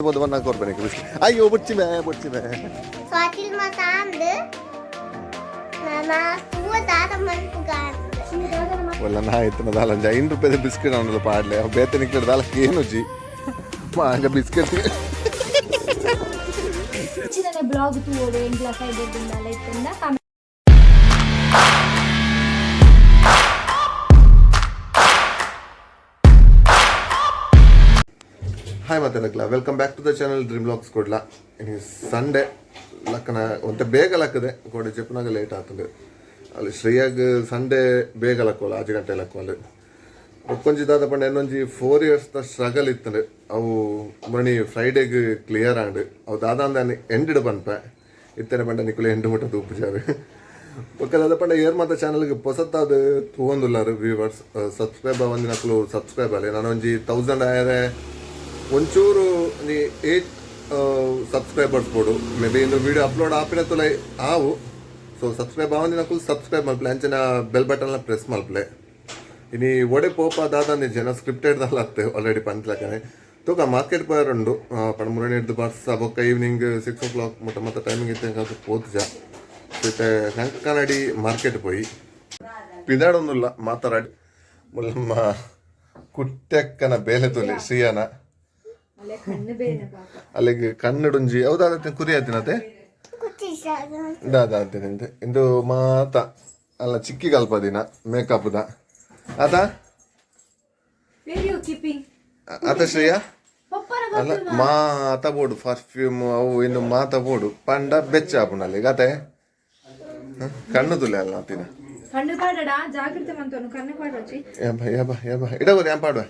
ಕೊರ್ಪನೆ. ಅಯ್ಯೋ, ಬುಡ್ಚಿ ಮೇ, ಬುಡ್ಚಿ ಮೇ. ಸ್ವಾತಿಲ್ ಮಾತಾಂದು ನಾನು ತೂವ ದಾದ ಮನ್ಪುಗಾಂದು. ಒಲ್ಲ ನಾ ಇತ್ತನ ದಾಲ 5 ರೂಪಾಯಿದ ಬಿಸ್ಕೆಟ್ ಅವನಲ್ಲ ಪಾಡ್ಲೆ. ಅವು ಬೇತೆ ನಿಕ್ಲೆ ದಾಲ ಕೇನುಜಿ ಮಾಂಗ ಬಿಸ್ಕೆಟ್. ಹೆಚ್ಚಿನ ಬ್ಲಾಗ್ ತೂವೋಡು ಎಂಕ್ಲ ಸೈಡ್ ಇತ್ತಿಂದ. ಹಾಯ್ ಮಾತಾಡಕ್ಲ, welcome back to the channel Dream Blogs Kudla. Sunday ಲಕ್ಕನ ಒಂತೆ ಬೇಗ ಲಕ್ಕದೆ ಕೋಡೆ ಜೆಪ್ಪನಾಗ ಲೇಟ್ ಆಗ್ತದೆ. ಅಲ್ಲಿ ಶ್ರೇಯಾಗ್ ಸಂಡೇ ಬೇಗ ಲಕ್ಕೋಲ್ಲ, 6 ಗಂಟೆ ಲಕ್ಕೋಲ್ಲ. ಒಕ್ಕೊಂಜಿ ದಾದ ಪಂಡ ಇನ್ನೊಂಜಿ 4 ಇಯರ್ಸ್ ದ ಸ್ಟ್ರಗಲ್ ಇತ್ತಂಡು. ಅವು ಮಣಿ ಫ್ರೈಡೇಗ್ ಕ್ಲಿಯರ್ ಆಂಡ್. ಅವು ದಾದ ಅಂದ ಎಂಡಿಡ್ ಪನ್ಪೆ ಇತ್ತನೆ ಪಂಡ ನಿಕುಲು ಎಂಡು ಮುಟ್ಟ ತೂಪುಜಾರು. ಬೊಕ್ಕ ದಾದ ಪಂಡ ಏರ್ ಮಾತ ಚಾನಲ್ಗೆ ಪೊಸತ್ತಾದ ತೂವೊಂದುಲ್ಲಾರು ವ್ಯೂವರ್ಸ್, ಸಬ್ಸ್ಕ್ರೈಬ್ ಆವಂದಿನಕ್ಲು ಸಬ್ಸ್ಕ್ರೈಬ್ ಆಲೆ. ನಾನೊಂಜಿ 1000 ಆಯರೆ ಒಂಚೂರು ನೀ 8 ಸಬ್ಸ್ಕ್ರೈಬರ್ಸ್ ಬೋಡು. ಮೇ ಬಿ ಇನ್ನು ವಿಡಿಯೋ ಅಪ್ಲೋಡ್ ಆಪಿನ ತುಲೈ ಆವು. ಸೊ ಸಬ್ಸ್ಕ್ರೈಬ್ ಆವಂದಿನಕುಲು ಸಬ್ಸ್ಕ್ರೈಬ್ ಮಲ್ಪಲೆ, ಅಂಚನ ಬೆಲ್ ಬಟನ್ಲ ಪ್ರೆಸ್ ಮಲ್ಪಲೆ. ಇನಿ ಒಡೆ ಪೋಪ ದಾದ ಜನ ಸ್ಕ್ರಿಪ್ಟೆಡ್ ದಾಲ ಅತ್ತೆ ಆಲ್ರೆಡಿ ಪಂತ್ಲಕನೆ. ತೂಕ ಮಾರ್ಕೆಟ್ ಪೋಯರ್ ಉಂಡು ಪಣ ಮುರಣಿ ಹಿಡ್ದು ಬರ್ಸ ಬೊಕ್ಕ ಈವ್ನಿಂಗ್ 6 ಓ ಕ್ಲಾಕ್ ಮುಟ್ಟ ಮತ್ತೆ ಟೈಮಿಂಗ್ ಇತ್ತೆ ಪೋತುಜ. ಇತ್ತೆ ಕಂಕನಡಿ ಮಾರ್ಕೆಟ್ ಪೋಯಿ ಪಿದಾಡೊಂದುಲ್ಲ ಮಾತಾಡಿ. ಮುಲ್ಲಮ್ಮ ಕುಟ್ಟೆಕ್ಕನ ಬೇಲೆ ತುಲೆ ಶ್ರೀಯಾನ. ಅಲ್ಲಿಗೆ ಕನ್ನಡುಂಜಿ ಹೌದಾ? ಕುರಿ ಆತಿನತೆ. ದಾದ ಅಂತೆ ಇಂದು ಮಾತ ಅಲ್ಲ ಚಿಕ್ಕಿ ಕಲ್ಪ ದಿನ ಮೇಕಪ್ದ ಆತ. ಆತ ಶ್ರೇಯ ಅಲ್ಲ ಮಾತ ಬೋಡು ಪರ್ಫ್ಯೂಮ್ ಅವು ಇನ್ನು ಮಾತ ಬೋಡು ಪಂಡ ಬೆಚ್ಚ ಆಪುನಲ್ಲಿ ಗತೆ ಕಣ್ಣು ತುಲೆ ಅಲ್ಲ ತಿನ. ಕಣ್ಣು ಪಾಡಡ, ಜಾಗ್ರತೆ ಮಂತವನು ಕಣ್ಣು ಪಾಡೋಚಿ. ಯಬ್ಬ ಯಬ್ಬ ಯಬ್ಬ, ಇಡಗೋದು ಯಾಂ ಪಾಡುವೆ.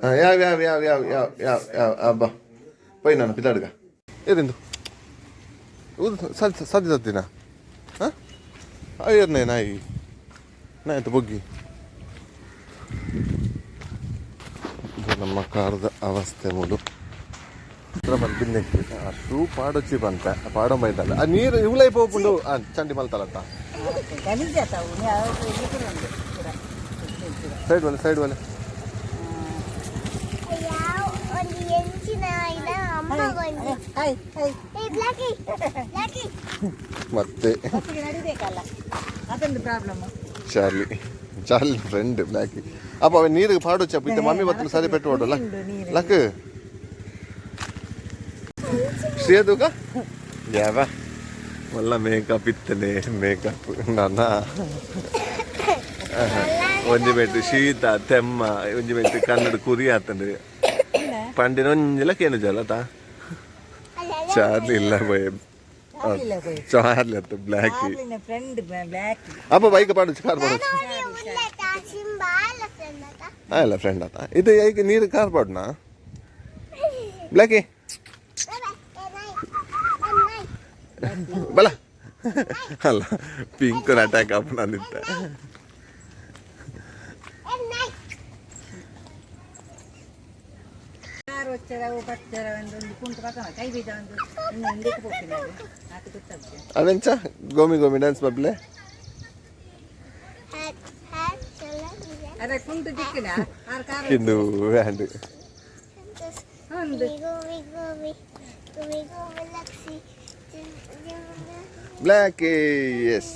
ಹಾಂ, ಯಾವ ಯಾವ ಯಾವ ಯಾವ ಯಾವ ಯಾವ ಯಾವ ಅಬ್ಬ ಪೈ ನಾನು ಪಿತಾಡ್ಗ ಏದಿಂದು ಊದು ಸದ್ ಸದ್ಯ ಸತ್ತಿನ. ಹಾಂ, ಏರ್ನೇ ನಾಯಿ ನಾಯ್ತು ಬೊಗ್ಗಿ. ಇದು ನಮ್ಮ ಕಾರದ ಅವಸ್ಥೆ. ಮೂಲು ಬಂದು ಆ ಶೂ ಪಾಡೊಚ್ಚಿ ಬಂತ ಪಾಡೋ ಬೈತಲ್ಲ. ಆ ನೀರು ಇವ್ಲೈ ಪೋಪುಂಡು. ಆ ಚಂಡಿ ಮಲ್ತಲತ್ತ. ಸೈಡ್ ಒಲೆ, ಸೈಡ್ ಒಲೆ. ಯಾವ ಒಂದು ಎಂಚಿನ ಇದ ಅಮ್ಮಗೊಂದು. ಏ ಬ್ಲಾಕಿ, ಬ್ಲಾಕಿ. ಮತ್ತೆ. ನಡಿಬೇಕಲ್ಲ, ಅದೊಂದು problem. Charlie, Charlie friend Blackie. ಅಪ್ಪ ಅವ ನೀರಿಗೆ ಪಾಡೊಚ್ಚಿ ಅಪ್ಪ. ಇತ್ತೆ ಮಮ್ಮಿ ಬತ್ತನ ಸರಿ ಪೆಟ್ಟು ಹೊಡಲ್ಲ. ಲಕ್ ಶ್ರೇಯದುಗ ಯಾವ ಒಲ್ಲ ಮೇಕಪ್ ಇತ್ತನೆ ಮೇಕಪ್ ನನ್ನ ಒಂಜಿ ಮೆಟ್ಟು ಶೀತ ತೆಮ್ಮ, ಒಂಜಿ ಮೆಟ್ಟು ಕನ್ನಡ ಕುರಿ ಆತಂಡು ಪಂಡಿನ ಒಂಜಿಲ ಕೇನು ಜಲ ತಾ. ಚಾರ್ಲಿ ಇಲ್ಲ ಬಯ. ಚಾರ್ಲಿ ಅತ್ತ ಬ್ಲ್ಯಾಕಿ. Friend black. ಅಪ್ಪ ಬೈಕ್ ಪಾಡೊಚ್ಚಿ, ಕಾರ್ ಪಾಡೊಚ್ಚಿ. ಸಿಂಬಾಲ ಫ್ರೆಂಡ್ ಆತ. ಅಲ್ಲ ಫ್ರೆಂಡ್ ಆತ. ಇದು ಈಗ ನೀರು ಕಾರ್ ಪಾಡ್ನಾ ಬ್ಲ್ಯಾಕಿ? ಬಲ ಅಲ್ಲ ಪಿಂಕ್ ಅಟ್ಯಾಕ್ ಅಪ್ ನಂದಿತ್ತ. ಕಾರು వచ్చಾರ ಪಚ್ಚರ ಒಂದು ಒಂದು ಕುಂಟು ಪಕ್ಕ ಕೈ ಬೀಜ ಒಂದು ಇನ್ನೊಂದಕ್ಕೆ ಹೋಗ್ತೀನಿ ಅದು ಆತ ಗೊತ್ತಾಗ್ತದೆ. ಅವೆಂಚ ಗೋಮಿ ಗೋಮಿ ಡ್ಯಾನ್ಸ್ ಬಬ್ಲೆ. ಅದೇ ಕುಂಟು ದಿಕ್ಕಿನ ಆರು ಕಾರು. ಕಿಂದು ವ್ಯಾಂಡ್. ಒಂದು. ಬ್ಲ್ಯಾಕ್ ಎಸ್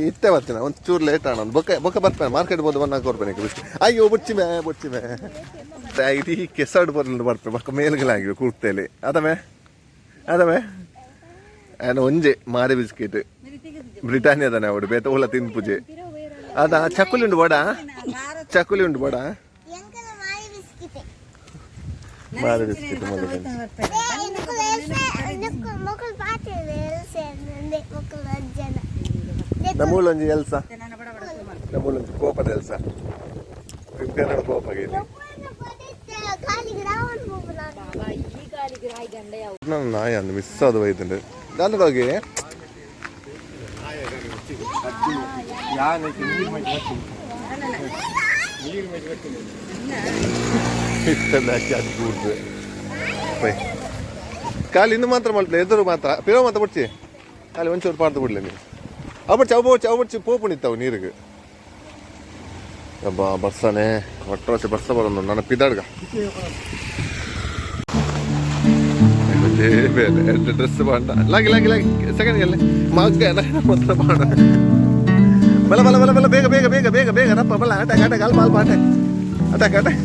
ಇತ್ತೆ ಬರ್ತೀನಿ. ಒಂದು ಚೂರು ಲೇಟ್ ಆಣ. ಬೊಕ್ಕ ಬೊಕ್ಕ ಬರ್ಪೇನೆ. ಮಾರ್ಕೆಟ್ ಬೋದು ಬನ್ನ ಕೊರ್ಪೇನೆ ಬಿಸ್ಕೆಟ್. ಅಯ್ಯೋ, ಬುಡ್ಚಿ ಮೇ, ಬುಡ್ಚಿ ಮೇ. ಇಡೀ ಕೆಸಡು ಬರಲು ಬರ್ಪೆ. ಬೊಕ್ಕ ಮೇಲ್ಗಳಾಗಿವೆ ಕೂರ್ತೇಲಿ. ಅದಮೇ ಅದಮೇ ಆ್ಯಂಡ್ ಒಂಜೆ ಮಾರಿ ಬಿಸ್ಕೆಟ್ ಬ್ರಿಟಾನಿಯಾದನೆ ಅವಡು ಬೇತ ಓಲ ತಿನ್ಪುಜೆ ಅದ. ಚಕ್ಕುಲಿ ಉಂಡು ಬೋಡ, ಚಕ್ಕುಲಿ ಉಂಡು ಬೋಡ. ಮಾರಿ ಬಿಸ್ಕಿಟ್. ಮಾರಿ ಬಿಸ್ಕೆಟ್ ಮೊದಲು. ಮಕ್ಕಳು ಪಾತ್ರೆ ಮಕ್ಕಳು ಜನ. ನಮ್ಮೂಲೊಂಜಿ ಎಲ್ಸ, ನಮ್ಮೂಲೊಂಜಿ ಕೋಪದ ಎಲ್ಸ, ಕನ್ನಡ ಕೋಪ. ಕಾಲಿಗೆ ರಾವಣ ಹೋಗುದ. ನನ್ನ ನಾಯಿ ಅಂದು ಮಿಸ್ ಅದು ಒಯ್ತುಂಡು ದಾದೋಗಿ. ಇತ್ತೆಲ್ಲ ಅದು ಕೂಡ್ದು ಪೈ ಕಾಲಿ ಇನ್ನು ಮಾತ್ರ ಮಲ್ಪಲೆ. ಎದುರು ಮಾತ್ರ ಪಿರೋ ಮಾತ್ರ ಬುಡ್ಚಿ. ಖಾಲಿ ಒಂಚೂರು ಪಾಡ್ದು ಬಿಡ್ಲೆ ನೀವು. ಅವು ಬಡ್ಚಿ, ಅವು ಬಡ್ಚಿ, ಅವು ಬಡ್ಚಿ. ಪೋಪುಣಿತ್ತವು ನೀರಿಗೆ. ಬರ್ಸನೆ ಒಟ್ಟರಾಸಿ ಬರ್ಸ ಬರೋದು ನನ್ನ ಪಿದಾಡ್ಗ ಬೇಲೆ ಎರಡು ಡ್ರೆಸ್ ಬಾಂಡ ಲಾಗಿ ಲಾಗಿ ಲಾಗಿ ಸೆಕೆಂಡ್ ಎಲ್ಲ ಮಗ್ಗ ಮಾತ್ರ ಬಾಂಡ ಬಲ ಬಲ ಬಲ ಬಲ ಬೇಗ ಬೇಗ ಬೇಗ ಬೇಗ ಬೇಗ ರಪ್ಪ ಬಲ ಅಟ್ಯಾಕ್ ಅಟ್ಯಾಕ್ ಅಲ್ಪ ಅಲ್ಪ ಅಟ್ಯಾಕ್ ಅಟ್ಯಾಕ್ ಅಟ್ಯಾಕ್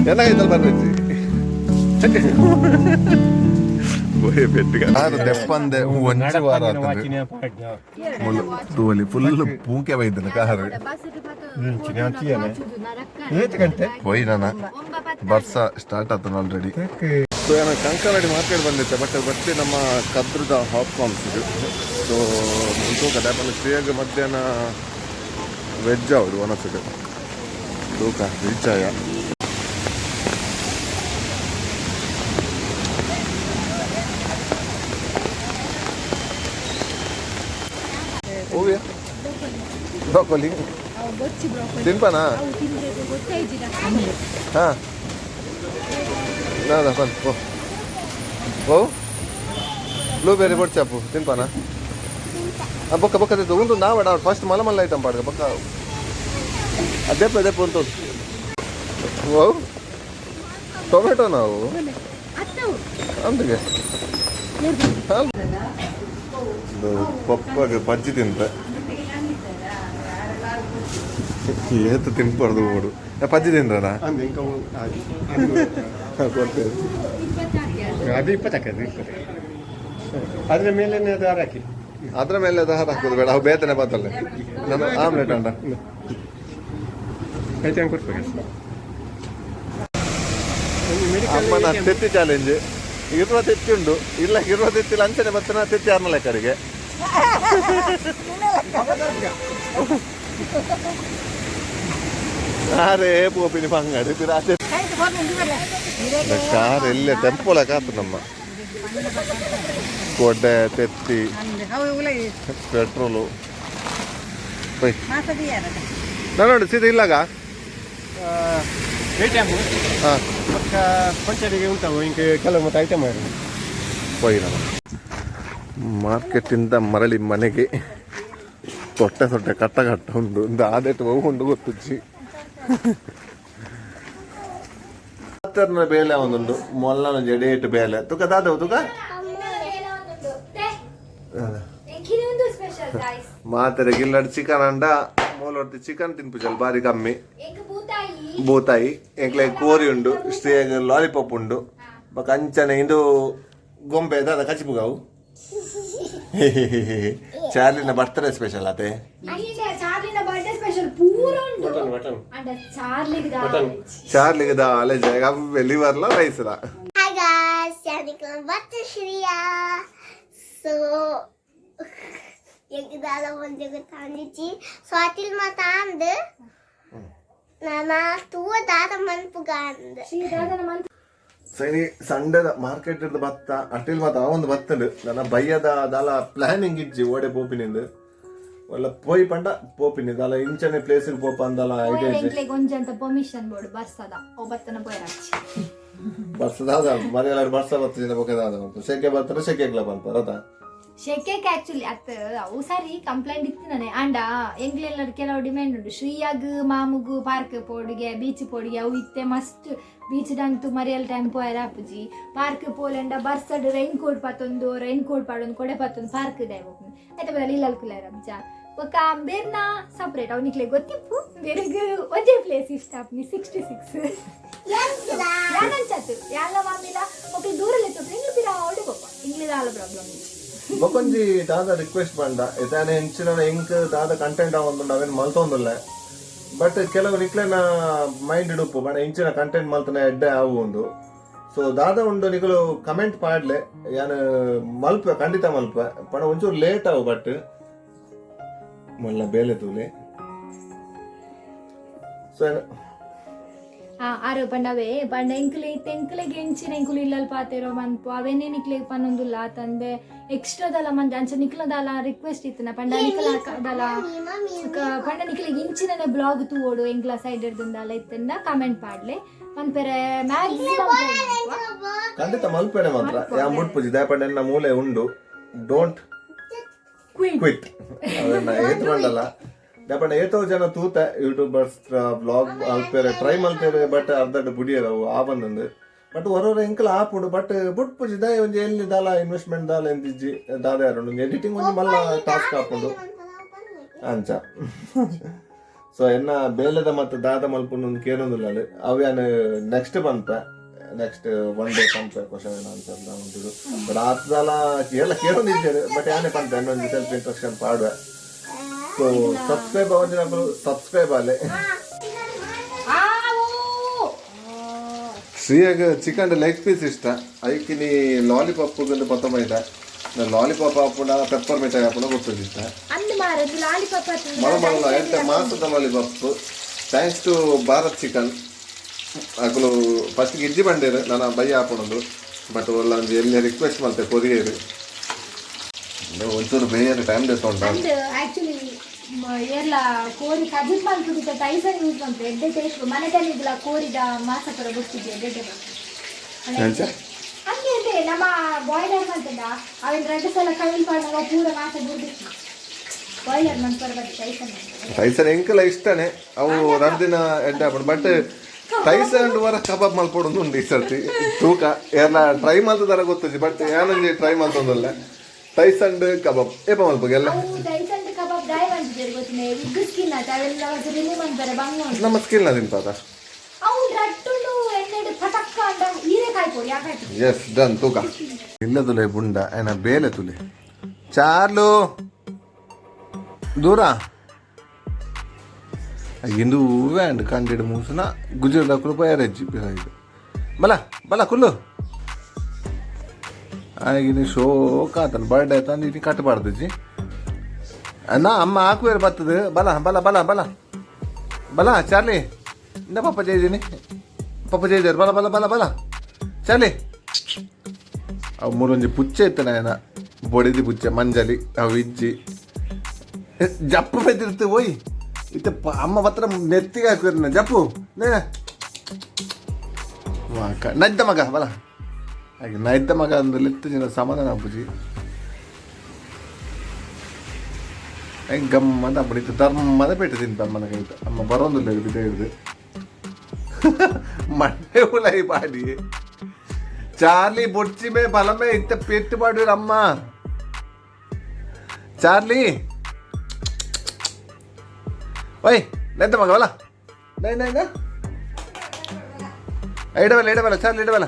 ಚೆನ್ನಾಗೈತಲ್ಲ ಬರ್ರಿ ದೆಪ್ಪಂದೆ ಒಂಜಿ ವಾರ ತೂವಲಿ ಫುಲ್ ಪೂಂಕೆ ಬೈದನ ಕಾರು ಗಂಟೆ ಹೋಯ್ ನಾನ ಬರ್ಸ ಸ್ಟಾರ್ಟ್ ಆತನ ಆಲ್ರೆಡಿ. ಸೊ ಏನೋ ಕಂಕನಾಡಿ ಮಾರ್ಕೆಟ್ ಬಂದಿತ್ತೆ, ಬಟ್ ಬತ್ತೆ ನಮ್ಮ ಕದ್ರದ ಹಾಪ್ಕಾರ್ನ್ಸ್ ಇದು. ಸೊ ತೂಕ ಯಾಕಂದ್ರೆ ಶ್ರೀಯಾಗ ಮಧ್ಯಾಹ್ನ ವೆಜ್ ಅವರು ಒನಸುಡು ತೂಕ ರೀಚಾಯ. ಹೂವಿಯ ಬ್ರೋಕೊಲಿ ತಿನ್ಪಾನಾ? ಹಾಂ, ನಾದ ಬಂದು ಪೋ ಓ ಬ್ಲೂಬೆರಿ ಬೊಡ್ಚಾಪು ತಿನ್ಪಾನ? ಬೊಕ್ಕ ಬೊಕ್ಕ ತಿಂತು ಉಂಟು ನಾವಡ ಫಸ್ಟ್ ಮಲ್ಲ ಮಲ್ಲ ಐಟಮ್ ಪಾಡ್ಗ ಬೊಕ್ಕ ಅದೇಪ ಅದೇಪ ಉಂಟು. ಓ ಟೊಮೆಟೊ ನಾವು ಅಂದಿಗೆ ಪಪ್ಪಾಗ ಪಜ್ಜಿ ತಿಂತ ಏತು ತಿನ್ಬಾರ್ದು ಓಡು. ಪಜ್ಜಿ ತಿಂದ್ರನಾ? ಕೊಡ್ತೇವೆ. ಅದು 20 ಹಾಕದು 20. ಅದರ ಮೇಲೆ ಅದು ಹಾಕಿ. ಅದ್ರ ಮೇಲೆ ಅದು ಹಾಕೋದು ಬೇಡ, ಅವು ಬೇತನೆ ಬತ್ತಲ್ಲ. ನನ್ನ ಆಮ್ಲೆಟ್ ಅಂಡ. ಐತೆ ಕೊಡ್ಬೇಕು. ಅಮ್ಮನ ತೆತ್ತಿ ಚಾಲೆಂಜ್. ಇರುವ ತೆತ್ತಿ ಉಂಡು ಇಲ್ಲ, ಇರುವ ತೆತ್ತಿ ಅಂಚನೆ ಬತ್ತನ ತೆತ್ತಿ ಆರ್ನ ಲೆಕ್ಕರಿಗೆ. ಅರೇ ಪೋಪಿನಿ ಬಂಗಾಡಿ ಕಾರ್ ಎಲ್ಲೆ ಟೆಂಪೋಲ ಕಾತು ನಮ್ಮ ಕೊಡೆ ತೆತ್ತಿ ಪೆಟ್ರೋಲು. ನಾನು ನೋಡಿ ಸೀದಾ ಇಲ್ಲಾಗ. ಎ.ಟಿ.ಎಮ್. ಹಾಂ. ಪಕ್ಕ ಪಂಚಾಯತಿಗೆ ಉಂಟು ಇಂಕ ಕೆಲವು ಮತ್ತೆ ಐಟಮ್ ಹೋಗಿ ನಾನು ಮಾರ್ಕೆಟಿಂದ ಮರಳಿ ಮನೆಗೆ. ತೊಟ್ಟೆ ತೊಟ್ಟೆ ಕಟ್ಟ ಕಟ್ಟ ಉಂಡು ಒಂದು ಆದಟ್ಟು ಅವು ಉಂಡು ಗೊತ್ತುಜ್ಜಿ. ಬೇಲೆ ಒಂದುಂಡು ಮೊಲ್ಲನ ಜಡೇಟ್ ಬೇಲೆ ತುಕ ದಾದವು ತುಕ. ಮಾತೆರೆ ಗಿಲ್ಲಡ್ ಚಿಕನ್ ಅಂಡ ಮೂಲೊರ್ತಿ ಚಿಕನ್ ತಿನ್ಪುಜಲ್ ಬಾರಿ ಕಮ್ಮಿ. ಬೂತಾಯಿ ಎಂಕ್ಲೆ ಕೋರಿ ಉಂಡು, ಸ್ಟೇಗ್ ಲಾಲಿಪಾಪ್ ಉಂಡು. ಬೊಕ ಅಂಚನೆ ಇಂದು ಗೊಂಬೆ ದಾದ ಕಚಿಪುಗಾವು. ಚಾರ್ಲಿನ ಬರ್ತ್ಡೇ ಸ್ಪೆಷಲ್ ಅತೆ. ಚಾರ್ಲಿನ ಬರ್ತ್ಡೇ ಸ್ಪೆಷಲ್ ಪೂರ ಉಂಡು. ಮಟನ್. ಅಂಡ ಚಾರ್ಲಿಗೆ ಚಾರ್ಲಿಗೆ ದಾಲ ಜಾಗ ಲಿವರ್ಲ ರೈಸ್ಲ. ಹಾಯ್ ಗಾಯ್ಸ್, ಯಾನಿಕಲ ಬತ್ತ ಶ್ರೀಯಾ. ಸೊ ಎಂಕ್ ದಾದ ಒಂಜಿ ಗೊತ್ತಾಂದಿಜ್ಜಿ. ಸ್ವಾತಿಲ್ ಮಾತ ಅಂದ್ ನಾನ ತೂವ ದಾದ ಮನ್ಪುಗ ಅಂದ್. ಶ್ರೀ ದಾದನ ಮಂತ್. ಸರಿ, ಸಂಡೆದ ಮಾರ್ಕೆಟ್ ಇರ್ದ ಬತ್ತ ಅಟಿಲ್ ಮಾತ ಒಂದು ಬತ್ತಂಡು. ನನ್ನ ಬಯ್ಯದ ದಾಲ ಪ್ಲಾನಿಂಗ್ ಇಜ್ಜಿ ಓಡೆ ಪೋಪಿನಿಂದು ಒಲ್ಲ ಪೋಯ್ ಪಂಡ ಪೋಪಿನಿ ದಾಲ ಇಂಚನೆ ಪ್ಲೇಸ್ ಪೋಪ ಅಂದಲ ಐಡಿಯಾ ಇಜ್ಜಿ. ಎಂಕ್ಲೆಗ್ ಒಂಜಂತ ಪರ್ಮಿಷನ್ ಬೋಡು ಬರ್ಸದ ಓ ಬತ್ತನ ಪೋಯರಾಚಿ. ಬರ್ಸದಾದ ಮರೆಯಲಾರ ಬರ್ಸ ಬರ್ತದೆ ಬೊಕದಾದ ಸೆಕೆ ಬರ್ತಾರೆ ಸೆಕೆ ಪನ್ಪ ರಥ. ಶೆಕೆಕ್ ಆಕ್ಚುಲಿ ಅತ್ ಅವು ಸರಿ ಕಂಪ್ಲೇಂಟ್ ಇತ್ತು ನಾನೆ. ಅಂಡ ಎಂಗ್ಲೆಲ್ಲ ಕೆಲವು ಡಿಮ್ಯಾಂಡ್ ಉಂಟು. ಶ್ರೀಯಾಗ್ ಮಾಮುಗು ಪಾರ್ಕ್ ಪೋಡಿಗೆ ಬೀಚ್ ಪೋಡಿಗೆ ಅವು ಇತ್ತೆ ಮಸ್ತ್. ಬೀಚ್ ಡಂತು ಮರಿಯಲ್ ಟೈಮ್ ಪೋಯರ ಆಪುಜಿ. ಪಾರ್ಕ್ ಪೋಲೆಂಡ ಬರ್ಸಡ್ ರೈನ್ ಕೋಟ್ ಪತ್ತೊಂದು, ರೈನ್ ಕೋಟ್ ಪಾಡೊಂದು, ಕೊಡೆ ಪತ್ತೊಂದು ಪಾರ್ಕ್ ಡೈ ಹೋಗ್ನು ಆಯ್ತಾ ಬದಲು ಇಲ್ಲ ಅಲ್ಕುಲಾರ ಅಬ್ಜ ಬೊಕ್ಕ ಬೇರ್ನ ಸಪ್ರೇಟ್ ಅವ್ ನಿಕ್ಲೆ ಗೊತ್ತಿಪ್ಪು. ಬೇರೆಗ್ ಒಂಜೇ ಪ್ಲೇಸ್ ಇಷ್ಟ ಆಪ್ನಿ 66 ಯಾನಂಚಾತು ಯಾಲ ಮಾಮಿಲ ಒಕ್ಲು ದೂರ ಲೆತ್ತೊಪ್ಪ ಇಂಗ್ಲು ಪಿರ ಓಡಿ ಪೋಪ ಇಂಗ್ಲಿದ ಆಲ ಪ್ರಾಬ್ಲಮ್. ಬೊಕೊಂಜಿ ದಾದ ರಿಕ್ವೆಸ್ಟ್ ಪಂಡ ಇದಾನೆ ಇಂಚಿನ ಎಂಕ್ ದಾದ ಕಂಟೆಂಟ್ ಆವೊಂದುಂಡು ಅವೇನು ಮಲ್ತೊಂದುಲ್ಲೆ. ಬಟ್ ಕೆಲವು ನಿಕ್ಲೆನ ಮೈಂಡ್ ಇಡುಪ್ಪು ಬಣ ಇಂಚಿನ ಕಂಟೆಂಟ್ ಮಲ್ತನ ಎಡ್ಡೆ ಆವು ಉಂಡು. ಸೊ ದಾದ ಉಂಡು ನಿಕಲು ಕಮೆಂಟ್ ಪಾಡ್ಲೆ, ಯಾನ್ ಮಲ್ಪೆ, ಖಂಡಿತ ಮಲ್ಪೆ. ಪಣ ಒಂಚೂರು ಲೇಟ್ ಆವು. ಬಟ್ ಮೊಲ್ಲ ಬೇಲೆ ತೂಲೆ. ಸೊ ಆರು ಪಂಡವೇ ಪಂಡ ಎಂಕ್ಲೆ ಇತ್ತೆ ಎಂಕ್ಲೆಗ್ ಎಂಚಿನ ಎಂಕುಲು ಇಲ್ಲಲ್ ಪಾತೆರೋ ಮನ್ಪು ಅವೇನೇ ನಿಕ್ಲೆಗ್ ಪನ್ನೊಂದುಲ್ಲ ತಂದೆ ಎಕ್ಸ್ಟ್ರಾದಲ್ಲ ಮಂದೆ ಅಂಚ ನಿಕ್ಲದಾಲ ರಿಕ್ವೆಸ್ಟ್ ಇತ್ತನ ಪಂಡ ನಿಕ್ಲ ದಾಲ ಪಂಡ ನಿಕ್ಲೆಗ್ ಇಂಚಿನ ಬ್ಲಾಗ್ ತೂವೋಡು ಎಂಕ್ಲ ಸೈಡ್ ಇರ್ದುಂದಾಲ ಇತ್ತಂದ ಕಮೆಂಟ್ ಪಾಡ್ಲೆ ಮನ್ಪೆರೆ ಮ್ಯಾಕ್ಸಿಮಮ್. ಖಂಡಿತ ಮಲ್ಪೆನೆ ಮಾತ್ರ ಯಾ ಮುಟ್ಪುಜಿ ದಾಯಪಂಡ ಎನ್ನ ಮೂಲೆ ಉಂಡು. Don't Quit ಅದನ್ನ ಏತ್ ಮಾಡಲ್ಲ ದಪಂಡ ಏತೋ ಜನ ತೂತ ಯೂಟ್ಯೂಬರ್ಸ್ ಬ್ಲಾಗ್ ಅಲ್ಪೇರೆ ಟ್ರೈ ಮಲ್ತೇರೆ ಬಟ್ ಅರ್ಧಡ್ ಬುಡಿಯರ ಅವು ಆ ಬಂದಂದು ಬಟ್ ಹೊರವರ ಎಂಕಲ್ ಆಪುಂಡು ಬಟ್ ಬುಟ್ ಪೂಜಿ ದಾಯ ಒಂಜಿ ಎಲ್ಲಿ ದಾಲ ಇನ್ವೆಸ್ಟ್ಮೆಂಟ್ ದಾಲ ಎಂದಿಜ್ಜಿ ದಾದ ಯಾರು ಎಡಿಟಿಂಗ್ ಒಂಜಿ ಮಲ್ಲ ಟಾಸ್ಕ್ ಆಪುಂಡು ಅಂಚ. ಸೊ ಎನ್ನ ಬೇಲೆದ ಮತ್ತು ದಾದ ಮಲ್ಪುಂಡು ಕೇನೊಂದುಲ್ಲ ಅವು ಯಾನ್ ನೆಕ್ಸ್ಟ್ ಪನ್ಪೆ, next one day ಪನ್ಪೆ question answer ಉಂಟು. ಬಟ್ ಆತದಲ ಎಲ್ಲ ಕೇಳೊಂದಿದ್ದೇನೆ, ಬಟ್ ಯಾನೇ ಪನ್ಪೆ ಅನ್ನೊಂದು ಸೆಲ್ಫ್ ಇಂಟ್ರಕ್ಷನ್ ಪಾಡುವೆ. ಸೊ ಸಬ್ಸ್ಕ್ರೈಬ್ ಅವಂಜಿನಕುಲು ಸಬ್ಸ್ಕ್ರೈಬ್ ಆಲೆ. ಶ್ರೀಯಾಗ chicken leg piece ಇಷ್ಟ. ಐಕಿನಿ ಲಾಲಿಪಾಪ್ ಪತ್ತೊಂಬೈದ ಲಾಲಿಪಾಪ್ ಹಾಪುಂಡ ಪೆಪ್ಪರ್ ಮಿಠಾಯಿ ಹಾಪುಂಡ ಗೊತ್ತಿಲ್ಲ ಇಷ್ಟ. ಅಂದ್ ಮಾರ ಲಾಲಿಪಾಪ್. ಮಳ ಮಳ ಎಂತ ಮಾಸದ lollipop. Thanks to Bharat chicken. ಅಕುಲು ಫಸ್ಟ್ ಗಿಜ್ಜಿ ಬಂಡೇರು ನಾನು ಬಯ್ಯ ಹಾಪುಣದು, ಬಟ್ ಒಲ್ಲ ಒಂಜಿ ಎಲ್ಲಿ ರಿಕ್ವೆಸ್ಟ್ ಮಲ್ತೆ ಕೊರಿಯರು ಒಂಚೂರು ಬೇರೆ ಟೈಮ್ ದೇತೊಂಡ. ಅಂದ್ ಆಕ್ಚುಲಿ ಏರ್ಲ ಕೋರಿ ಕಜಿಪ್ ಮಲ್ಪುದಿತ್ತ ಟೈಸನ್ ಯೂಸ್ ಮಲ್ಪು ಎಡ್ಡೆ ಟೇಸ್ಟ್. ಮನೆದಲ್ಲಿ ಇದ್ಲ ಕೋರಿದ ಮಾಸ ಪೂರ ಗೊತ್ತಿದ್ದೆ ಎಡ್ಡೆ. ಎಂಚ? ಹಂಗೆ ಅಂತೆ ನಮ್ಮ ಬಾಯ್ಲರ್ ಮಂತಂಡ ಅವಿನ ರಡ್ಡು ಸಲ ಕೈಲ್ ಪಾಡ್ನಾಗ ಪೂರ ಮಾಸ ಬುರ್ದಿತ್ತು. ಬಾಯ್ಲರ್ ಮನ್ಪರ ಬಟ್ ಟೈಸನ್. ಟೈಸನ್ ಎಂಕಲ ಇಷ್ಟನೇ, ಅವು ರಡ್ಡು ದಿನ ಎಡ್ಡೆ ಹಾಪುಂಡು. ಬಟ್ ಟೈಸನ್ ವರ ಕಬಾಬ್ ಮಲ್ಪೊಡೊಂದು ಉಂಡು ಈ ಸರ್ತಿ ತೂಕ. ಏರ್ಲ ಟ್ರೈ ಮಲ್ತದಾರ ಗೊತ್ತುಜಿ, ಬಟ್ ಏನೊಂಜಿ ಟ್ರೈ ಮಲ್ತೊಂದಲ್ಲ ಟೈಸನ್ ಕಬಾಬ್ ಏಪ ಮಲ್ಪಗೆಲ್ಲ. ಅವು ಟೈಸನ್ ಕಬಾಬ್ ದಾಯ ಮಂತಿದ್ದಾರೆ ಗೊತ್ತಿಲ್ಲ, ವಿಗ್ ಸ್ಕಿನ್ ಆತ ಅವೆಲ್ಲ ರಿಮೂವ್ ಮಾಡ್ತಾರೆ, ಬಂಗ ಉಂಟು. ನಮ್ಮ ಸ್ಕಿಲ್ ತಿಂತಾದ. ಅವು ರಟ್ಟುಂಡು ಎಣ್ಣೆಡ್ ಪಟಕ್ಕ ಅಂಡ ಹೀರೆಕಾಯಿ ಪೊಡಿ ಯಾಕಾಯ್ತು. S done. ತೂಕ ಇಲ್ಲ ತುಲೆ ಬುಂಡ ಏನ ಬೇಲೆ ತುಲೆ ಚಾರ್ಲು ದೂರ ಇಂದು ಹೂವೆ ಅಂಡ್ ಕಂಡಿಡ್ ಮೂಸುನ ಗುಜರಾತ್ ರೂಪಾಯಿ ಇದು ಬಲ ಬಲ ಕುಲ್ಲು ಆಗಿನ ಶೋಕ ಆತನ ಬರ್ಡೇ ಆಯ್ತು ಅಂದ್ರೆ ಇನ್ನು ಕಟ್ಟಬಾರ್ದು ಜಿ ಅಣ್ಣ ಅಮ್ಮ ಹಾಕುವೇರು ಬರ್ತದೆ. ಬಲ ಬಲ ಬಲ ಬಲ ಬಲ ಚಾರ್ಲಿ ಇಂದ ಪಪ್ಪ ಜೈದೀನಿ ಪಪ್ಪ ಜೈದೇರು ಬಲ ಬಲ ಬಲ ಬಲ ಚಾರ್ಲಿ. ಅವು ಮೂರೊಂಜಿ ಪುಚ್ಚೆ ಇತ್ತನ ಏನ ಬೊಡಿದಿ ಪುಚ್ಚೆ ಮಂಜಲಿ ಅವು ಇಜ್ಜಿ ಜಪ್ಪು ಬೆದ್ದಿರ್ತು ಓಯ್ ಇತ್ತ ಅಮ್ಮ ಪತ್ರ ನೆತ್ತಿಗೆ ಹಾಕಿರ್ನ ಜಪ್ಪು ನೇನ ವಾಕ ನದ್ದ ಮಗ ಬಲ ಹಾಗೆ ನೈದ್ದ ಮಗ ಅಂದ್ರೆ ಲೆತ್ತು ಜನ ಸಮಾಧಾನ ಅಪ್ಪುಜಿ ಹೆಂಗೆ ಗಮ್ಮದ ಅಪ್ಪಡಿತ್ತು ಧರ್ಮದ ಪೇಟೆ ತಿಂತ ಅಮ್ಮನ ಕೈತ ಅಮ್ಮ ಬರೋದಿಲ್ಲ ಇದು ಹಿಡಿದು ಮಂಡೆ ಉಲೈ ಬಾಡಿ ಚಾರ್ಲಿ ಬೊಡ್ಚಿ ಮೇ ಬಲಮೇ ಇತ್ತ ಪೆಟ್ಟು ಪಾಡುವ ಅಮ್ಮ ಚಾರ್ಲಿ ಓಯ್ ನೈತ ಮಗ ಬಲ ನೈ ನೈ ನಾ ಇಡವಲ್ಲ ಇಡವಲ್ಲ ಚಾರ್ಲಿ ಇಡವಲ್ಲ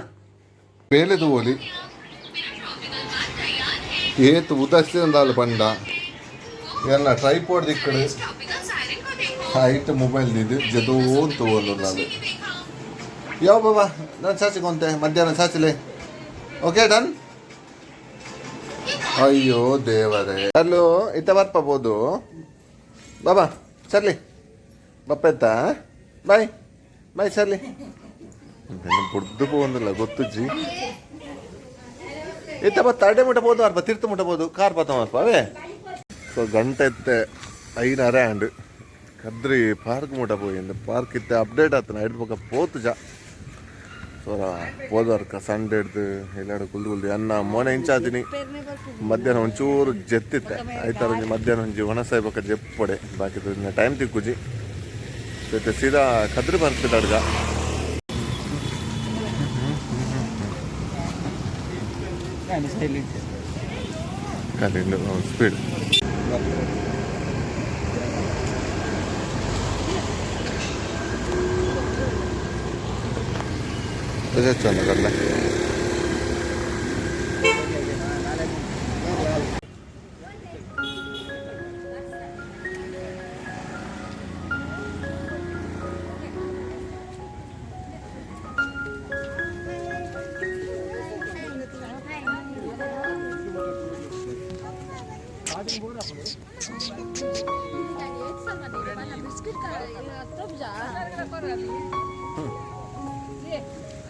ಬೇಲೆದು ಓಲಿ ಏತು ಉದಾಸೀನ ಪಂಡ ಎಲ್ಲ ಟ್ರೈಪೋಡ್ ದಿಕ್ಕಡು ಹೈಟ್ ಮೊಬೈಲ್ ಇದು ಜದೋ ಅಂತ ನಾನು ಯಾವ ಬಾಬಾ ನಾನು ಚಾಚಿಕೊಂತೆ ಮಧ್ಯಾಹ್ನ ಚಾಚಿಲೆ. Okay done. ಅಯ್ಯೋ ದೇವರೇ ಅಲ್ಲೋ ಇತ್ತ ಬರ್ಪಬೋದು ಬಾಬಾ ಸರ್ಲಿ ಬಪ್ಪ ಬಾಯ್ ಬಾಯ್ ಸರ್ಲಿ ಬುಡ್ದು ಪೋಂದಿಲ್ಲ ಗೊತ್ತುಜ್ಜಿ ಇತ್ತ ಬತ್ತ ಅಡೆ ಮುಟ್ಟಬೋದು ಅರ್ಪ ತಿರ್ತು ಮುಟ್ಟಬೋದು ಕಾರ್ ಬತ್ತ ಅರ್ಪ ಅವೇ. ಸೊ ಗಂಟೆ ಇತ್ತೆ 5:30 and Kadri park ಮುಟ್ಟ ಪೋಯಿ ಪಾರ್ಕ್ ಇತ್ತೆ ಅಪ್ಡೇಟ್ ಆತನ ಐಡ್ ಪಕ್ಕ ಪೋತು ಜ. ಸೊ ಪೋದರ್ಕ ಸಂಡೆ ಹಿಡ್ದು ಎಲ್ಲಾಡು ಕುಲ್ದು ಕುಲ್ದು ಅನ್ನ ಮೋನೆ ಇಂಚಾತೀನಿ. ಮಧ್ಯಾಹ್ನ ಒಂಚೂರು ಜೆತ್ತಿತ್ತೆ ಐತಾರ ಒಂಜಿ ಮಧ್ಯಾಹ್ನ ಒಂಜಿ ಒಣಸಾಯಿ ಬೊಕ್ಕ ಜೆಪ್ಪೊಡೆ ಬಾಕಿ ಟೈಮ್ ತಿಕ್ಕುಜಿ. ಜೊತೆ ಸೀದಾ ಕದ್ರಿ ಪಾರ್ಕ್ ಅಡ್ಗ. ಸ್ಪೀಡ್ ಚಂದ ಕಡಲೆ.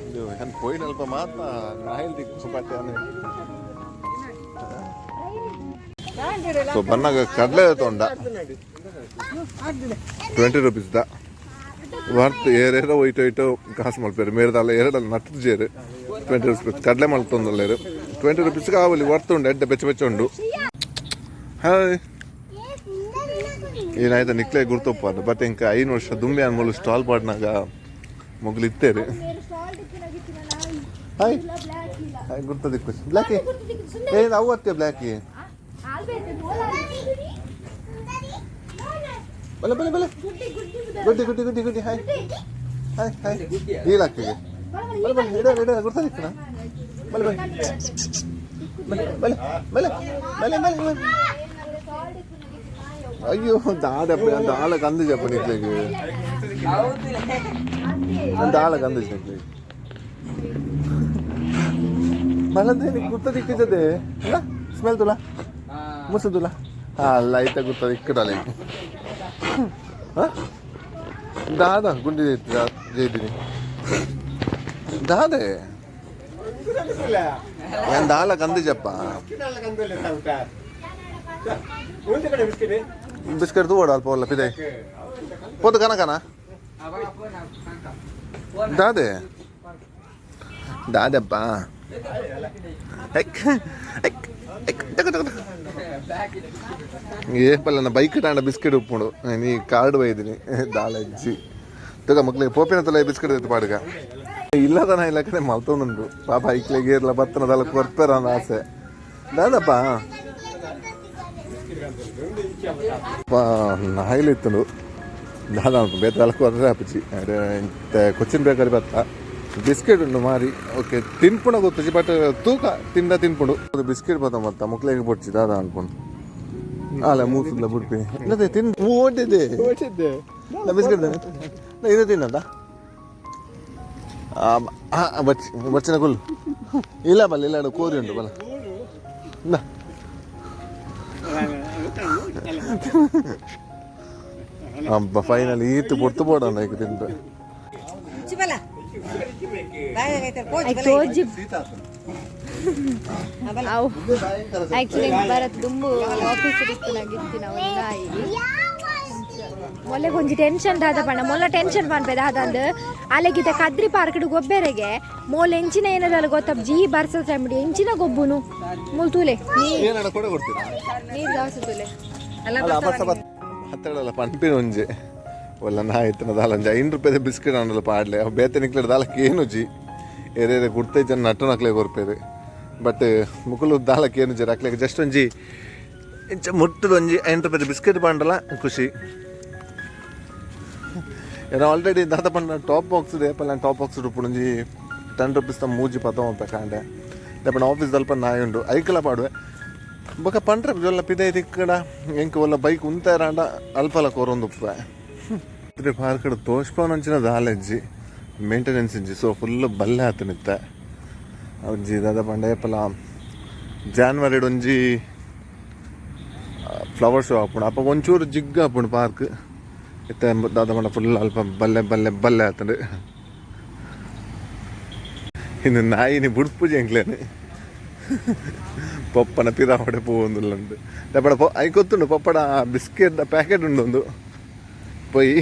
ಇದು ಪೋಯಿನ ಅಲ್ಪ ಮಾತ್ರ ನಾಯಿಲ್ ದಿಕ್ಕು ಪಟ್ಟೆ. ಸೊ ಬನ್ನಾಗ ಕಡಲೆ ತೊಂಡ 20 rupees the worth. ಏರೇರೋ ಒಯ್ಟು ಒಯ್ಟು ಕಾಸು ಮಲ್ಪೇರು ಮೇರೆದಲ್ಲ ಎರಡಲ್ಲ ನಟ್ಟು ಜೇರು 20 ರುಪೀಸ್ ಕಡಲೆ ಮಲ್ತೊಂದಲ್ಲೇರು 20 ರುಪೀಸ್ಗೆ ಆವಲಿ ವರ್ತ್ ಉಂಡು ಎಡ್ಡೆ ಬೆಚ್ಚ ಬೆಚ್ಚ ಉಂಡು. ಹಾಯ್. ಏನಾಯ್ತು ನಿಕ್ಲೆ ಗುರ್ತೊಪ್ಪ, ಬಟ್ ಇಂಕ 5 ವರ್ಷ ದುಂಬೆ ಅನ್ಮೂಲು ಸ್ಟಾಲ್ ಪಾಡ್ನಾಗ ಮೊಗ್ಲು ಇತ್ತೇರಿ. ಹಾಯ್ ಹಾಯ್, ಗುರ್ತದಿಕ್ಕು ಬ್ಲ್ಯಾಕಿ. ಏ ಅವು ಅತ್ತೆ ಬ್ಲ್ಯಾಕಿ. ಬಲೆ ಬಲೆ ಬಲೆ, ಗುಡ್ಡಿ ಗುಡ್ಡಿ ಗುಡ್ಡಿ ಗುಡ್ಡಿ. ಹಾಯ್ ಹಾಯ್ ಹಾಯ್, ಈಲಾಕ್ತಿಗೆ ಬಲೆ ಬಲೆ, ಇಡ ಇಡ, ಗುರ್ತದಿಕ್ಕಣ. ಬಲೆ ಬಲೆ ಬಲೆ ಬಲೆ ಬಲೆ ಬಲೆ ಬಲೆ ಬಲೆ. ಅಯ್ಯೋ ದಾದಪ್ಪ, ದಾಳ ಕಂದು ಜಪ್ಪ ನಿಕ್ಲೆಗ್, ದಾಳ ಕಂದು ನಿಕ್ಲೆಗ್. ಮಲದೆ ಗುರ್ತದಿಕ್ಕಿದ್ದದೆ ಅಲ್ಲ, ಸ್ಮೆಲ್ ತುಲ ಮುಸುದುಲ ಅಲ್ಲ ಐತ ಗುರ್ತದಿಕ್ಕಡಲ್ಲ. ದಾದ ಗುಂಡಿ ಜೈದಿನಿ ದಾದೆ ಏನ್ ದಾಲ ಕಂದು ಜಪ್ಪ. ಬಿಸ್ಕೆಟ್ ತೂವಡ ಅಲ್ಪ ಒಲ್ಲ ಪಿದೆ ಪೋದು ಕನ ಕನ. ದಾದೆ ದಾದಪ್ಪ. ಏ ಪಲ್ಲ ಬೈಕ್ ಟಾಂಡ ಬಿಸ್ಕೆಟ್ ಉಪ್ಪುಂಡು, ನೀ ಕಾರ್ಡ್ ಬೈದಿನಿ ದಾಳ ಅಜ್ಜಿ ತಗ ಮಕ್ಳಿಗೆ ಪೋಪಿನ ತಲೆ ಬಿಸ್ಕೆಟ್ ಎತ್ತು ಪಾಡ್ಗ. ಇಲ್ಲದನ ಇಲ್ಲ ಕಡೆ ಮಲ್ತೊಂದುಂಡು ಪಾಪ. ಐಕ್ಲೆಗೆ ಇರ್ಲ ಬತ್ತನ ದಾಲ ಕೊರ್ಪೆರ ಅಂದ್ ಆಸೆ. ದಾದಪ್ಪ ನಾಯಿಲು ಇತ್ತುಂಡು ದಾದ ಬೇತೆ ದಾಲ ಕೊರ್ರೆ ಆಪುಜಿ. ಕೊಚ್ಚಿನ ಬೇಕರಿ ಬತ್ತ ಬಿಸ್ಕೆಟ್ ಉಂಡು ಮಾರಿ. ಓಕೆ, ತಿನ್ಪುಣ ಗೊತ್ತುಜಿ, ಬಟ್ ತೂಕ ತಿಂಡ ತಿನ್ಪುಂಡು. ಬಿಸ್ಕೆಟ್ ಬತ್ತ ಮತ್ತ ಮುಕ್ಲೆಗೆ ಬೊಡ್ಚಿ ದಾದ ಅನ್ಕೊಂಡು ಅಲ್ಲ ಮೂಸುಗ್ಲ ಬುಡ್ಪಿ ಇಲ್ಲದೆ ತಿನ್ ಓಟಿದೆ ಬಿಸ್ಕೆಟ್ ಇದು ತಿನ್ನದ ಬಚ್ಚಿ ಬಚ್ಚಿನ ಕುಲ್ಲು ಇಲ್ಲ ಬಲ್ಲ ಇಲ್ಲ ಕೋರಿ ಉಂಟು ಬಲ್ಲ. ಇಲ್ಲ ಅಬ್ಬ, ಫೈನಲ್ ಈತು ಪೊರ್ತು ಬೋಡಣ ಈಗ ತಿಂದ್ರೆ. ತೋಜಿ ಅವು ಆಕ್ಚುಲಿ ಭರತ್ ದುಂಬು ಆಫೀಸ್ ಇಪ್ಪುನಾಗಿತ್ತಿ ನಾವು ನಾಯಿ. ಮೊಲ್ಲೆ ಒಂಜಿ ಟೆನ್ಷನ್ ದಾದ ಪಂಡ, ಮೊಲ್ಲ ಟೆನ್ಷನ್ ಪನ್ಪೆ ದಾದಂದ್ ಅಲೆಗಿತ ಕದ್ರಿ ಪಾರ್ಕ್ ಗೊಬ್ಬೆರೆಗೆ ಮೋಲ್ ಎಂಚಿನ ಏನದಲ್ಲ ಗೊತ್ತಪ್ಪ. ಜೀ ಬರ್ಸದ ಟೈಮ್ ಎಂಚಿನ ಗೊಬ್ಬುನು ಮೂಲ್ ತೂಲೆ. ಏನಡ ಕೊಡೆ ಕೊಡ್ತೀರಾ? ನೀರು ದಾಸ ತೂಲೆ. ಅಲ್ಲ, ಬಸ್ಸ ಬತ್ ಹತ್ತೆರಡಲ್ಲ ಪನ್ಪಿನ ಒಂಜಿ ಒಲ್ಲ ನಾ ಇತ್ತನ ದಾಲ ಒಂಜಿ 5 ರೂಪಾಯಿದ ಬಿಸ್ಕೆಟ್ ಅಂಡಲ ಪಾಡ್ಲೆ. ಅವು ಬೇತೆ ನಿಕ್ಲೆಡ್ ದಾಲಕ್ಕೆ ಏನು ಜಿ ಏರೇರೆ ಗುರ್ತೈ ಜನ ನಟ್ಟನಕ್ಲೆ ಕೊರ್ಪೇರು. ಬಟ್ ಮುಕುಲು ದಾಲಕ್ಕೆ ಏನು ಜಿ ಅಕ್ಲೆಗ್ ಜಸ್ಟ್ ಒಂಜಿ ಇಂಚ ಮುಟ್ಟದ ಒಂಜಿ 5 ರೂಪಾಯಿದ ಬಿಸ್ಕೆಟ್ ಪಾಂಡಲ ಖುಷಿ. ಏನ ಆಲ್ರೆಡಿ ದಾದ ಪಂಡ ಟಾಪ್ ಬಾಕ್ಸ್ ಇದೆ ಪಲ್ಲ, ಟಾಪ್ ಬಾಕ್ಸ್ ಉಪ್ಪುಂಡು ಒಂಜಿ 10 ರುಪೀಸ್ ತ ಮೂಜಿ ಪತ್ತ ಕಾಂಡೆ. ದಪ್ಪಣ ಆಫೀಸ್ ದಲ್ಪ ನಾಯಿ ಉಂಡು, ಐಕಲ ಪಾಡುವೆ. ಬೊಕ ಪಂಡ್ರೆ ಜೊಲ್ಲ ಪಿದೈ ತಿಕ್ಕಡ ಎಂಕ್ ಒಲ್ಲ ಬೈಕ್ ಉಂತಾರಾಂಡ ಅಲ್ಪಲ ಕೊರೊಂದು ಉಪ್ಪೆ. ಪಾರ್ಕಡ್ ತೋಷ್ಪನಂಚಿನ ದಾಲೆಜ್ಜಿ, ಮೇಂಟೆನೆನ್ಸ್ ಇಂಜಿ. ಸೊ ಫುಲ್ ಬಲ್ಲೆ ಆತನಿತ್ತೆ ಒಂಜಿ ದಾದ ಪಂಡ ಏಪಲ ಜಾನ್ವರಿಡ್ ಒಂಜಿ ಫ್ಲವರ್ ಶೋ ಆಪುಂಡು, ಅಪ್ಪ ಒಂಚೂರು ಜಿಗ್ಗ ಆಪುಂಡು ಪಾರ್ಕ್. ಇತ್ತೆ ದಾದ ಪಂಡ ಫುಲ್ ಅಲ್ಪ ಬಲ್ಲೆ ಬಲ್ಲೆ ಬಲ್ಲೆ ಆತಂಡು. ಇನ್ನು ನಾಯಿನಿ ಬುಡ್ಪುಜಿ ಎಂಕ್ಲೇನು ಪೊಪ್ಪನ ಪಿರಾವಡೆ ಪೋವೊಂದುಲ್ಲಂದು ದಪ್ಪಡ ಪೊ I ಗೊತ್ತುಂಡು. ಪೊಪ್ಪಡ ಬಿಸ್ಕೆಟ್ ಪ್ಯಾಕೆಟ್ ಉಂಡು ಒಂದು ಪೊಯ್.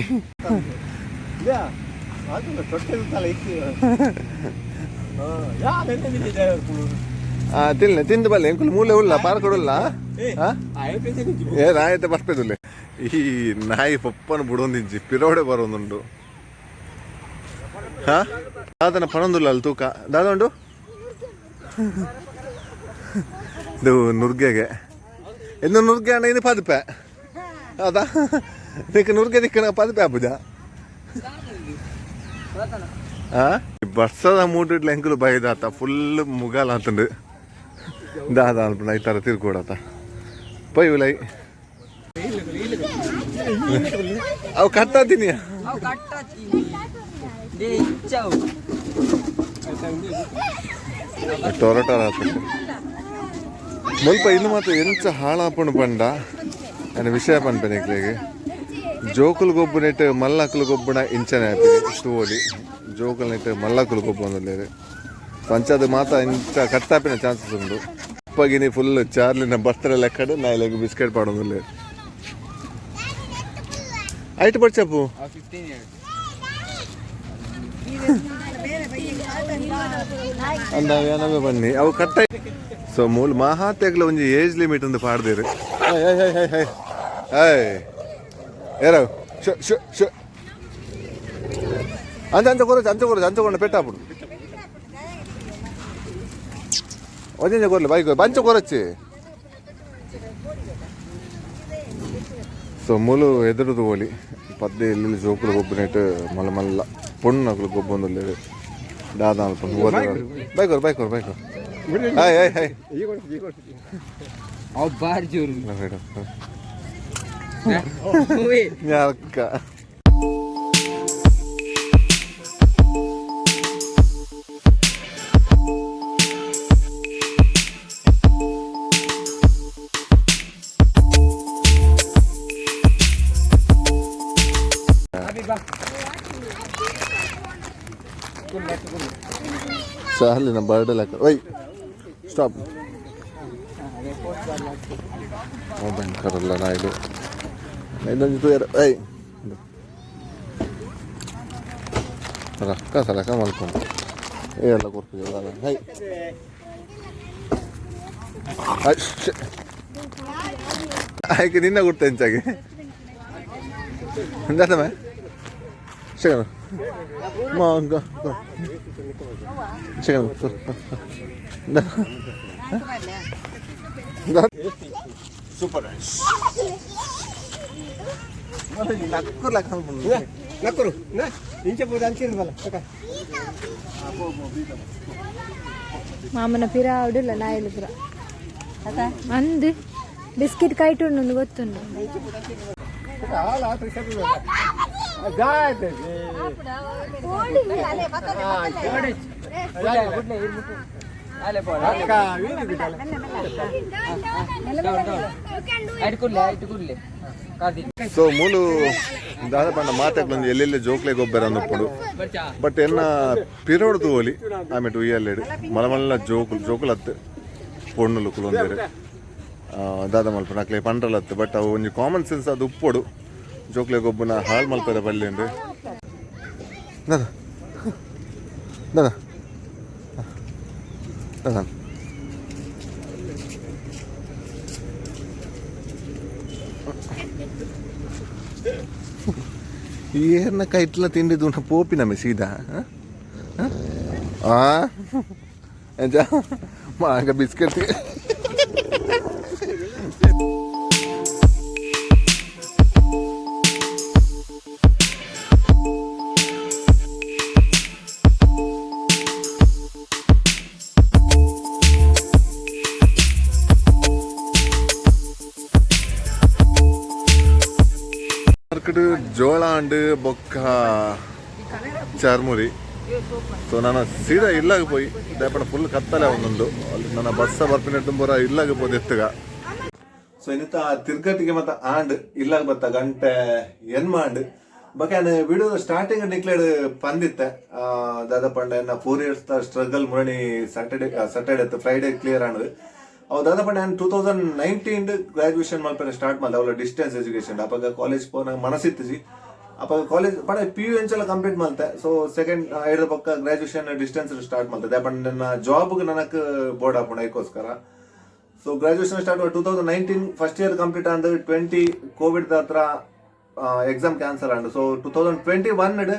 ತಿನ್ಲೆ ತಿಂದು ಬಲ್ಲೆ ಎಂಕುಲು ಮೂಲೆ ಉಲ್ಲ ಪಾರ್ಕ್ ಉಲ್ಲ. ಏ ನಾಯಿತೆ ಬರ್ಪೆದುಲ್ಲೆ. ಈ ನಾಯಿ ಪೊಪ್ಪನ ಬುಡೊಂದಿಂಚಿ ಪಿರೋಡೆ ಬರೋದುಂಡು. ಹಾ ದಾದನ ಪಣೊಂದುಲ್ಲ ಅಲ್ಲಿ ತೂಕ ದಾದ ಉಂಡು. ಇದು ನುರ್ಗೆಗೆ ಇನ್ನು ನುರ್ಗೆ ಅಣ್ಣ, ಇದು ಪದಪೆ ಹೌದಾ? ನಿಕ್ಕ ನುರ್ಗೆ ದಿಕ್ಕನ ಪದಪೆ ಆಪುಜ. ಬರ್ಸದ ಮೂಟಿಟ್ಲ ಎಂಕುಲು ಬೈದಾತ ಫುಲ್ ಮುಗಾಲ ಆತಂಡು. ದಾದ ಅನ್ಪುಂಡು ಈ ಥರ ತಿರ್ಕೊಡತ ಪೊಯ್ ಉಲೈ. ಅವು ಕಟ್ಟಾತೀನಿ. ಟೊರಟೊರ ಆತಂಡು ಮುಲ್ಪ. ಇನ್ನು ಮಾತ್ರ ಎಂಚ ಹಾಳಾಪುಂಡು ಪಂಡ ನನ್ನ ವಿಷಯ ಪನ್ಪೆ ನಿಕ್ಲೆಗ್. ಜೋಕುಲು ಗೊಬ್ಬು ನೆಟ್ ಮಲ್ಲಕುಲು ಗೊಬ್ಬುನ ಇಂಚನೆ ಆಪಿನಿ ತೂವೊಲಿ. ಜೋಕುಲು ನೆಟ್ ಮಲ್ಲಕುಲು ಗೊಬ್ಬು ಒಂದುಲ್ಲೆರ್ ಪಂಚಾದ ಮಾತ ಇಂಚ ಕಟ್ಟಾಪಿನ ಚಾನ್ಸಸ್ ಉಂಡು. ಅಪ್ಪಗಿನಿ ಫುಲ್ ಚಾರ್ಲಿನ ಬರ್ತಡೆ ಲೆಕ್ಕಡ್ ನಾಯಿಲೆಗ್ ಬಿಸ್ಕೆಟ್ ಪಾಡೊಂದುಲ್ಲೆರ್. ಐಟ್ ಬಡ್ಚಪ್ಪು ಅಂದ ಏನವೇ ಬನ್ನಿ ಅವು ಕಟ್ಟ. So ಮೂಲು ಮಹಾತ್ಯಾಗ್ಲ ಒಂಜಿ ಏಜ್ ಲಿಮಿಟ್ ಒಂದು ಪಾಡ್ದೇರು. High high high high high ಏರವ್ show show show ಅಂಚ ಅಂಚ ಕೊರಚ್ ಅಂಚ ಕೊರಚ್ ಅಂಚ ಕೊಂಡ ಪೆಟ್ಟಾಪುಡು ಒಂಜ ಕೊರ್ಲೆ ಬೈಕ್ ಬಂಚ ಕೊರಚ್ಚಿ. ಸೊ ಮೂಲು ಎದುರುದು ಹೋಲಿ ಪದ್ದೆ ಎಲ್ಲಿ ಜೋಕುಲು ಗೊಬ್ಬನೇಟ್ ಮಲ್ಲ ಮಲ್ಲ ಪೊಣ್ಣುನಕುಲು ಗೊಬ್ಬೊಂದುಲ್ಲೆರ್ ದಾದ ಅಲ್ಪ bike bike bike high high high. ಅವ್ ಬಾರಿ ಜೋರು. ഞർക്ക. ಸಾಲಿನ ಬರ್ಡ್ ಲೆಕ್ಕ. ಒಯ್ ಸ್ಟಾಪ್. ಭಯಂಕರಲ್ಲ ನಾಯ್ಡು ಇದೊಂದು ತೂಯರ. I ರಕ್ಕ ಸಲಕ ಮಲ್ಕೊಂಡು ಎಲ್ಲ ಕೊಡ್ತಿದ್ದೀರ. ಹೈ ಆಯ್ಕೆ ನಿನ್ನ ಗುರ್ತ ಹೆಂಚಾಗಿ ಎಂತಾತಮ್ಮ ಶಗನ ಮಂಗ ಶಗನ. ಸೂಪರ್. ನಕ್ಕುರ್ ಲಕ್ಕ. ನಕ್ಕರು ಇಂಚೆ ಪೂರ ಅಂಚಿರ್ಬಲ್ಲ. ಮಾಮನ ಪಿರ ಉಡುಲ್ಲ ನಾಯಿಲು ಪುರ ಅಂದು ಬಿಸ್ಕಿಟ್ ಕೈಟುಂಡು ಗೊತ್ತುಂಡು. ಸೊ ಮೂಲು ದಾದ ಪಂಡ ಮಾತಾಡ್ಲೊಂದು ಎಲ್ಲೆಲ್ಲಿ ಜೋಕ್ಲೆ ಗೊಬ್ಬರ ಅನ್ನప్పుడు ಬಟ್ ಎನ್ನ ಪಿರೋಡ್ ತೂವೊಲಿ ಆಮೇಲೆ ಉಯ್ಯಲ್ಲೇಡು ಮಲ್ಲ ಮಲ್ಲ ಜೋಕುಲು ಜೋಕುಲು ಅತ್ತು ಪೊಣ್ಣುಲು ಕುಲೊಂದೇರು ದಾದ ಮಲ್ಪುನ ಅಕ್ಲೆ ಪಂಡ್ರಲತ್ತು. ಬಟ್ ಅವು ಒಂಜಿ ಕಾಮನ್ ಸೆನ್ಸ್ ಅದು ಉಪ್ಪೊಡು ಜೋಕ್ಲೆ ಗೊಬ್ಬುನ ಹಾಳು ಮಲ್ಪೆರೆ ಬಲ್ಲಿ ಅಂದು. ದಾದ ದಾದ ದಾದ ಏರ್ನ ಕೈಟ್ಲ ತಿಂಡಿದ್ದು ಪೋಪಿನಮೆ ಸೀದಾ ಆ ಎಂಚ ಮಾಂಗ ಬಿಸ್ಕೆಟ್. ಮಾರ್ಕೆಟ್ ಜೋಳ ಅಂಡ್ ಬೊಕ್ಕ ಚಾರ್ಮುರಿ. ಸೊ ನಾನು ಸೀದಾ ಇಲ್ಲಾಗ ಪೋಯಿ ದಾಪಣ ಫುಲ್ ಕತ್ತಲೆ ಒಂದೊಂದು ಅಲ್ಲಿ ನನ್ನ ಬಸ್ಸ ಬರ್ಪಿನ ಪೂರ ಇಲ್ಲಾಗ ಪೋದು ಎತ್ತುಗ. ಸೊ ಇನ್ನಿತ ತಿರ್ಗಟ್ಟಿಗೆ ಮತ್ತೆ ಆಂಡ್ ಇಲ್ಲಾಗ ಬತ್ತ ಗಂಟೆ ಎನ್ಮ ಆಂಡ್ ಬೊಕ ಯಾನ್ ವಿಡಿಯೋ ಸ್ಟಾರ್ಟಿಂಗ್ ನಿಕ್ಲೇಡ್ ಪಂದಿತ್ತೆ ದಾದ ಪಂಡ ಎನ್ನ 4 ಇಯರ್ಸ್ ಸ್ಟ್ರಗಲ್ ಮುರಣಿ Saturday Saturday Friday clear ಆಂಡ್. ಅವು ದಾದ ಪಂಡ ಯಾನ್ 2019 ಗ್ರಾಜುಯೇಷನ್ ಮಲ್ಪೆರೆ ಸ್ಟಾರ್ಟ್ ಮಲ್ದೆ. ಅವಲ ಡಿಸ್ಟೆನ್ಸ್ ಎಜುಕೇಶನ್. ಅಪಗ ಕಾಲೇಜ್ ಪೋನ ಮನಸ್ಸಿತ್ತಿಜಿ. ಅಪಗ ಕಾಲೇಜ್ ಪಂಡ ಪಿಯು ಎಂಚಲ ಕಂಪ್ಲೀಟ್ ಮಲ್ತೆ. ಸೊ ಸೆಕೆಂಡ್ ಐಡ್ದ ಪಕ್ಕ graduation distance start ಮಲ್ತೆ. ದಾದ ನನ್ನ ಜಾಬ್ ನನಕ್ ಬೋರ್ಡ್ ಆಪುಂಡು ಐಕೋಸ್ಕರ. So graduation start 2019 first year complete and 20 Covid ಹತ್ರ exam cancel and. So 2021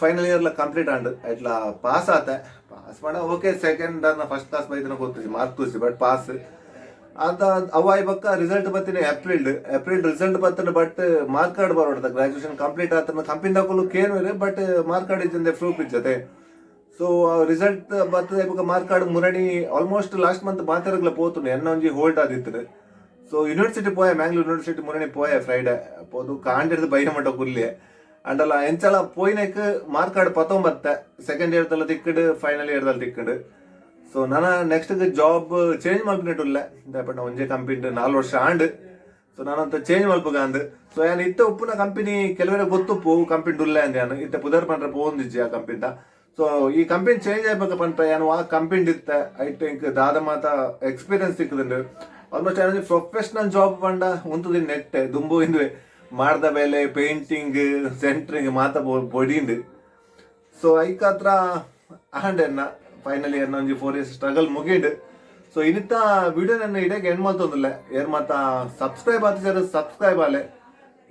final year complete and ಇಟ್ಲ pass ಆತೆ. ಪಾಸ್ ಮಾಡ okay second first class ಬೈದಿನ ಗೊತ್ತಿಸಿ mark ತೂಸಿ but pass ಅದ. ಅವ ಬಕ್ಕ ರಿಸಲ್ಟ್ ಬತ್ತಿನ April April result ಬತ್ತನ. But mark card ಬರೋಡ್ದ graduation complete ಆತನ ಕಂಪನಿ ದಾಕಲು ಕೇನು but mark card ಇದ್ದಂದೆ proof ಇಜ್ಜತೆ. So result ಬರ್ತದೆ ಬೊಕ ಮಾರ್ಕ್ ಕಾರ್ಡ್ ಮುರಣಿ almost last month ಮಾತಾಡಗ್ಲ ಪೋತುಂಡು. ಎನ್ನ ಒಂಜಿ ಹೋಲ್ಡ್ ಆದಿತ್ತು. ಸೊ ಯೂನಿವರ್ಸಿಟಿ ಪೋಯೆ, ಮ್ಯಾಂಗ್ಳೂರ್ ಯೂನಿವರ್ಸಿಟಿ ಮುರಣಿ ಪೋಯೆ. ಫ್ರೈಡೆ ಪೋದು ಕಾಂಡಿಡ್ದು ಬೈಯ ಮಟ್ಟ ಕುಲ್ಲೆ ಅಂಡಲ ಎಂಚಲ ಪೋಯಿನಕ್ ಮಾರ್ಕ್ ಕಾರ್ಡ್ ಪತ್ತೊಂಬತ್ತೆ. ಸೆಕೆಂಡ್ ಇಯರ್ ದಲ್ಲ ತಿಕ್ಕಡು, ಫೈನಲ್ ಇಯರ್ ದಲ್ಲಿ ತಿಕ್ಕಡು. ಸೊ ನನ್ನ next job change ಮಲ್ಪಿನಟ್ಟುಲ್ಲೆ. ಬಟ್ ಒಂಜೆ ಕಂಪನಿ 4 ವರ್ಷ ಆಂಡ್. ಸೊ ನಾನಂತ ಚೇಂಜ್ ಮಲ್ಪುಗ ಅಂದ್. ಸೊ ಯಾನ್ ಇತ್ತ ಉಪ್ಪುನ ಕಂಪನಿ ಕೆಲವರೆ ಗೊತ್ತುಪ್ಪು ಕಂಪನಿ ಉಲ್ಲೆ ಅಂದ್. ಯಾನ್ ಇತ್ತೆ ಪುದರ್ ಪಂಡ್ರೆ ಪೋಂದಿಜ್ಜಿ ಆ ಕಂಪನಿದ. ಸೊ ಈ ಕಂಪನಿ ಚೇಂಜ್ ಆಯ್ಬೇಕ ಪನ್ಪ ಯಾನ್ ಆ ಕಂಪನಿ ಇತ್ತ ಐಟ್ ಇಂಕ್ ದಾದ ಮಾತ ಎಕ್ಸ್ಪೀರಿಯನ್ಸ್ ಸಿಕ್ಕುದುಂಡು. ಆಲ್ಮೋಸ್ಟ್ ಯಾನ್ ಪ್ರೊಫೆಷನಲ್ ಜಾಬ್ ಪಂಡ ಉಂತುದಿನ ನೆಟ್ಟೆ ದುಂಬು ಇಂದುವೆ ಮಾಡ್ದ ಬೇಲೆ ಪೇಂಟಿಂಗ್ ಸೆಂಟ್ರಿಂಗ್ ಮಾತ ಬೊಡಿಂಡು. ಸೊ ಐಕಾತ್ರ ಆಂಡ್ ಎನ್ನ ಫೈನಲಿ ಎನ್ನ ಒಂಜಿ 4 ಇಯರ್ಸ್ ಸ್ಟ್ರಗಲ್ ಮುಗಿಂಡು. ಸೊ ಇನ್ನಿತ್ತ ವಿಡಿಯೋ ನನ್ನ ಇಡೀ ಎಂಡ್ ಮಲ್ತೊಂದಿಲ್ಲ. ಏರ್ ಮಾತ ಸಬ್ಸ್ಕ್ರೈಬ್ ಆತಿಜಾರ ಸಬ್ಸ್ಕ್ರೈಬ್ ಆಲೆ,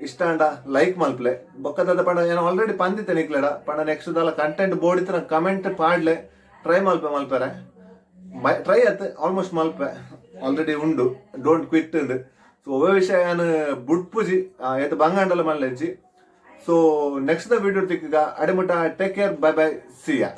ಇಷ್ಟ ಅಂಡ ಲೈಕ್ ಮಲ್ಪ್ಲೆ. ಬೊಕ್ಕದ ಪಂಡ ಏನು ಆಲ್ರೆಡಿ ಪಂದಿತ್ತೆ ನಿಕ್ಲೆಡ ಪಂಡ, ನೆಕ್ಸ್ಟ್ ದಾಲ ಕಂಟೆಂಟ್ ಬೋಡಿತ್ತು ಕಮೆಂಟ್ ಪಾಡ್ಲೆ. ಟ್ರೈ ಮಲ್ಪೆ, ಮಲ್ಪೆರೆ ಟ್ರೈ ಆತ್, ಆಲ್ಮೋಸ್ಟ್ ಮಲ್ಪೆ ಆಲ್ರೆಡಿ ಉಂಡು. Don't quit. So ಒವ್ವೆ ವಿಷಯ ಯಾನ್ ಬುಡ್ಪುಜಿ, ಏತ್ ಬಂಗಾಂಡಲ ಮಲ್ಲೆಜ್ಜಿ. ಸೊ next the video ತಿಕ್ಕಗ, ಅಡೆಮುಟ take care, bye bye, see ya.